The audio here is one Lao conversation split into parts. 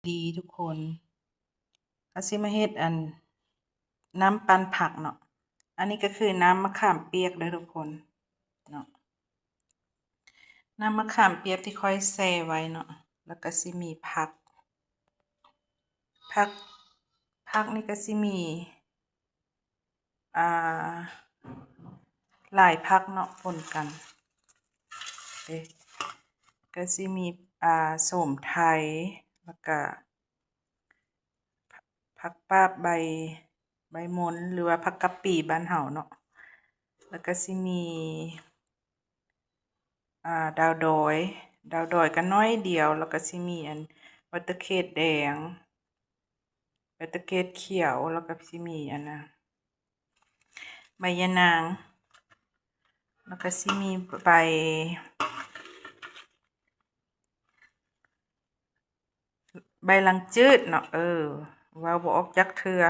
ດີທຸກຄົນ. ກະຊິມາເຮັດອັນ ນ້ຳປັ່ນຜັກເນາະ. ອັນນີ້ກະຄືນ້ຳມະຂາມປຽກເດີທຸກຄົນເນາະ. ນ້ຳມະຂາມປຽກທີ່ຂ້ອຍແຊ່ໄວ້ເນາະ. ແລ້ວກະຊິມີຜັກ ຜັກ ຜັກນີ້ກະຊິມີ ອ່າ ຫຼາຍຜັກເນາະ ປົນກັນເດ້. ກະຊິມີ ອ່າ ໂສມໄທ ແລ້ວກະ ຜັກປາບໃບ ໃບມົນ ຫຼືວ່າຜັກກະປີບ້ານເຮົາເນາະ. ແລ້ວກະຊິມີ ອ່າ ດາວດອຍ ດາວດອຍກະໜ້ອຍດຽວ. ແລ້ວກະຊິມີອັນ ບັກເຕີເຂດແດງ ບັກເຕີເຂດຂຽວ. ແລ້ວກະຊິມີອັນນະ ໃບຍານາງ. ແລ້ວກະຊິມີໃບ ໃບລັງຈືດເນາະ. ເອີ ເວົ້າບໍ່ອອກຈັກເທື່ອ.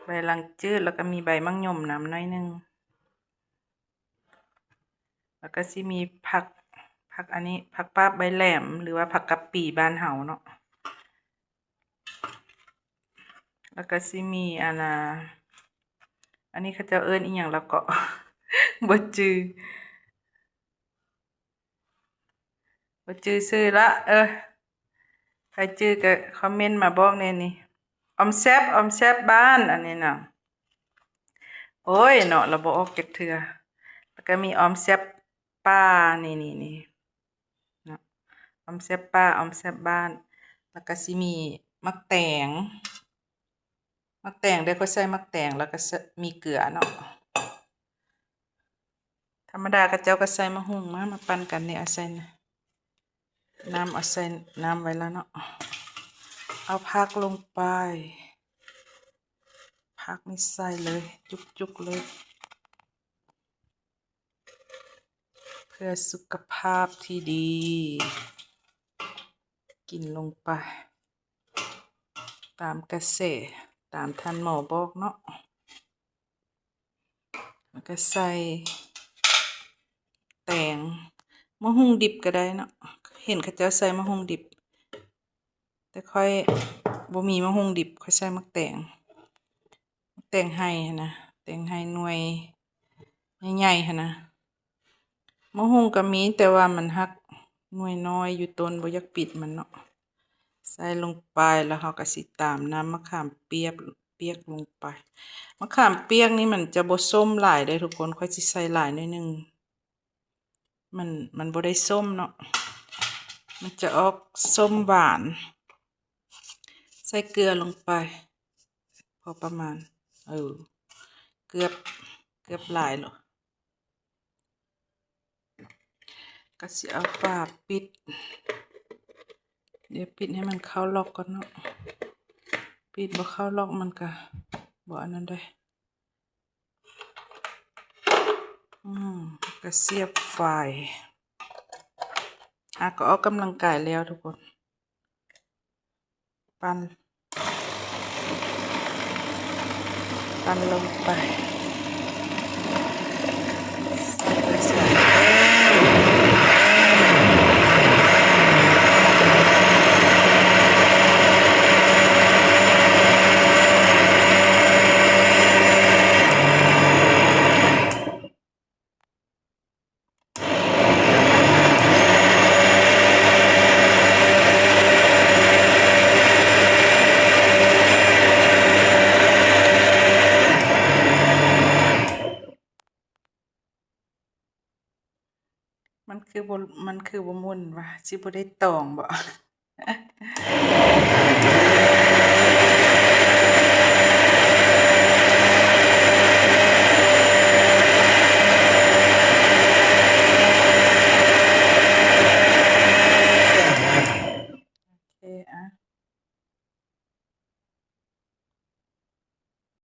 ໃບລັງຈືດ ແລ້ວກະມີໃບໝາກຍົມນຳໜ້ອຍໜຶ່ງ. ແລ້ວກະຊິມີຜັກ ຜັກອັນນີ້ ຜັກປາບໃບແຫຼມ ຫຼືວ່າຜັກກະປີບ້ານເຮົາເນາະ. ແລ້ວກະຊິມີອັນນະ ອັນນີ້ເຂົາເຈົ້າເອີ້ນອີ່ຫຍັງລະເກາະ ບໍ່ຈື່ ບໍ່ຈື່ຊື່ລະ. ເອີ ໃຜຈື່ກະຄອມເມັນມາບອກແດ່ນີ້. ອອມແຊບ ອອມແຊບບ້ານ ອັນນີ້ນະ. ໂອ້ຍເນາະ ລະບໍ່ອອກຈັກເທື່ອ. ແລ້ວກະມີອອມແຊບປ່າ ນີ້ໆໆ ເນາະ ອອມແຊບປ່າ ອອມແຊບບ້ານ. ແລ້ວກະຊິມີໝາກແຕງ ໝາກແຕງເດ້ ຂ້ອຍໃສ່ໝາກແຕງ ແລ້ວກະ ມີເກືອເນາະ. ທຳມະດາເຂົາເຈົ້າກະໃສ່ໝາກຫຸ່ງ. ມາ ມາປັ່ນກັນນີ້. ເອົາໃສ່ນ້ຳ ເອົາໃສ່ນ້ຳໄວ້ລະເນາະ. ເອົາຜັກລົງໄປ ຜັກນີ້ໃສ່ເລີຍ ຈຸກໆເລີຍ ເພື່ອສຸຂະພາບທີ່ດີ. ກິນລົງໄປຕາມກະແສ ຕາມທ່ານໝໍບອກເນາະ. ແລ້ວກະໃສ່ແຕງ ໝາກຫຸ່ງດິບກະໄດ້ເນາະ. ເຫັນເຂົາເຈົ້າໃສ່ໝາກຫຸ່ງດິບ ແຕ່ຂ້ອຍບໍ່ມີໝາກຫຸ່ງດິບ ຂ້ອຍໃສ່ໝາກແຕງ ໝາກແຕງໄຮ່ຫັ້ນນະ ແຕງໄຮ່ໜ່ວຍໃຫຍ່ໆຫັ້ນນະ. ໝາກຫຸ່ງກະມີ ແຕ່ວ່າມັນຫັກໜ່ວຍນ້ອຍຢູ່ຕົ້ນ ບໍ່ຢາກປິດມັນເນາະ. ໃສ່ລົງໄປ ແລ້ວເຮົາກະຊິຕາມນ້ຳມະຂາມປຽກ ປຽກລົງໄປ. ມະຂາມປຽກນີ້ມັນຈະບໍ່ສົ້ມຫຼາຍເດ້ທຸກຄົນ ຂ້ອຍຊິໃສ່ຫຼາຍໜ້ອຍໜຶ່ງ. ມັນ ມັນບໍ່ໄດ້ສົ້ມເນາະ ມັນຈະອອກສົ້ມຫວານ. ໃສ່ເກືອລົງໄປພໍປະມານ ເອີ ເກືອບ ເກືອບຫຼາຍແລ້ວ. ກະຊິເອົາຝາປິດ ດຽວປິດໃຫ້ມັນເຂົ້າລັອກກ່ອນເນາະ. ປິດບໍ່ເຂົ້າລັອກມັນກະບໍ່ອັນນັ້ນໃດ. ອືມ ກະສຽບໄຟ. ອາ ກະອອກກຳລັງກາຍແລ້ວທຸກຄົນ. ປັ່ນ ປັ່ນລົງໄປ. ມັນຄືບໍ່ ມັນຄືບໍ່ໝຸ່ນຫວາ? ຊິບໍ່ໄດ້ຕອງບໍ?